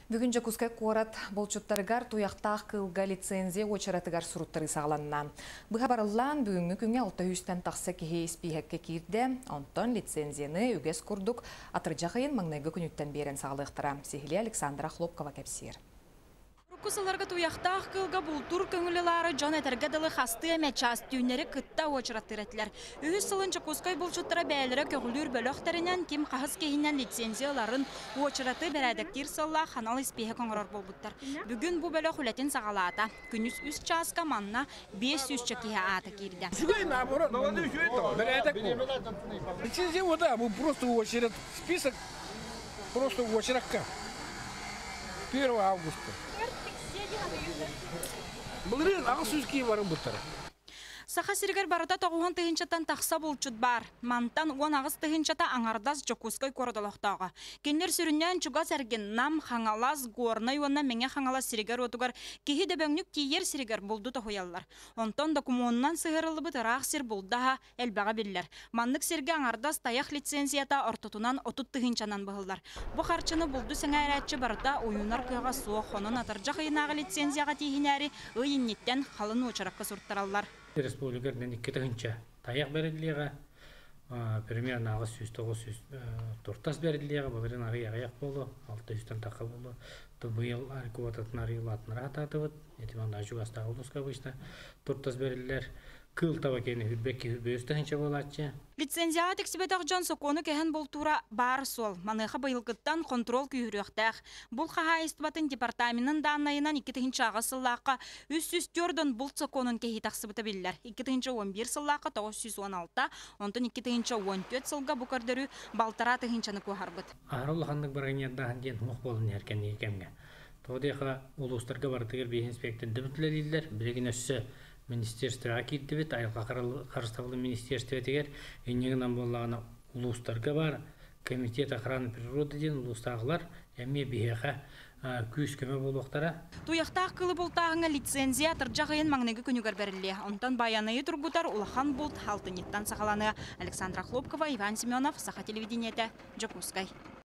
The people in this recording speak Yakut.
Бүгүн Дьокуускай куорат булчуттарыгар туйахтаах кыылга лицензия уочаратыгар суруттарыы саҕаланна. Быһа барыллаан бүгүҥҥү күҥҥэ 600-тэн тахса киһи испииһэккэ киирдэ. Онтон лицензияны үгэс курдук атырдьах ыйын маҥнайгы күнүттэн биэрэн саҕалыахтара. Сиһилии Александра Хлопкова кэпсиир. Урукку сылларга туйахтаах кыылга бултуур көҥүл ылаары дьон этэргэ дылы хастыы эмэ чаас түүннэри кытта уочараттыыр этилэр. Үһүс сылын Дьокуускай булчуттара бэйэлэрэ көҕүлүүр бөлөхтөрүнэн ким хаһыс киһинэн лицензия ыларын, уочараты бэрээдэктиир сыаллаах анал испииһэк оҥорор буолбуттар. Бүгүн бу бөлөх үлэтин саҕалаата. Күнүс 3 чааска манна 500 киһи аата киирдэ. Үчүгэй наоборот. Бэрээдэк бу. Лицензия вот да, бу просто очередь, список просто очередка. 1 августа. Былырыын 800 киһи баран буттара. Саха сиригэр барыта 90 тыһыынчаттан тахса булчут баар. Мантан 18 тыһыынчата аҥардас Дьокуускай куорат олохтооҕо. Кинилэр сүрүннээн чугас эргин Нам, Хаҥалас, Горнай уонна Мэҥэ Хаҥалас сиригэр-уотугар киһи дөбөҥнүк тиийэр сиригэр булду тоһуйаллар. Онтон докумуонунан сыһыарыллыбыт ыраах сир булдаһа элбэҕэ биллэр. Маннык сиргэ аҥардас тайах лицензията ортотунан 30 тыһыынчанан быһыллар. Бу харчыны булду сэҥээрээччи барыта уйунар кыаҕа суох. Онон атырдьах ыйынааҕы лицензияҕа тииһинээри ый инниттэн халын уочаракка суруттараллар. Республика үрдүнэн 2 тыһыынча тайах бэриллиэҕэ, примерно 800-900 туртас бэриллиэҕэ, былырыын арый аҕыйах буолуо, 600-тан тахха буолуо. Быйыл квотатын арый улаатыннара сатаатыбыт. Ити манна чугастааҕы улууска обычно туртас бэриллэр. Кыыл таба киэнэ хүрбэкки хүрбэйүс тыһыынча буолааччы. Лицензияҕа тиксибэтэх дьон сокуону кэһэн бултуура баар суол. Маныаха быйылгыттан хонтуруол күүһүрүөхтээх. Булт хаһаайыстыбатын департаменын дааннайынан 2008 сыллаахха 304 булт сокуонун кэһии тахсыбыта биллэр. 2011 сыллаахха 916, онтон 2014 сылга бу көрдөрүү балтараа тыһыынчаны куоһарбыт. Аһара улаханнык бараньардаһын диэн суох буолан иһэр кэнники кэмҥэ. Тоҕо диэхэ улуустарга барытыгар биир инспектордар үлэлииллэр. Билигин өссө министерствоҕа киирдибит, айылҕа харыстабылын министерствотыгар инньэ гынан буоллаҕына улуустарга баар комитет охраны природы диэн улуустааҕылар эмиэ биһиэхэ күүс-көмө буолуохтара. Туйахтаах кыылы бултааһыҥҥа лицензия атырдьах ыйын маҥнайгы күнүгэр бэриллиэ. Онтон Байанайы тургутар улахан булт алтынньыттан саҕаланыа. Александра Хлопкова, Иван Семенов, Саха телевидениетэ, Дьокуускай.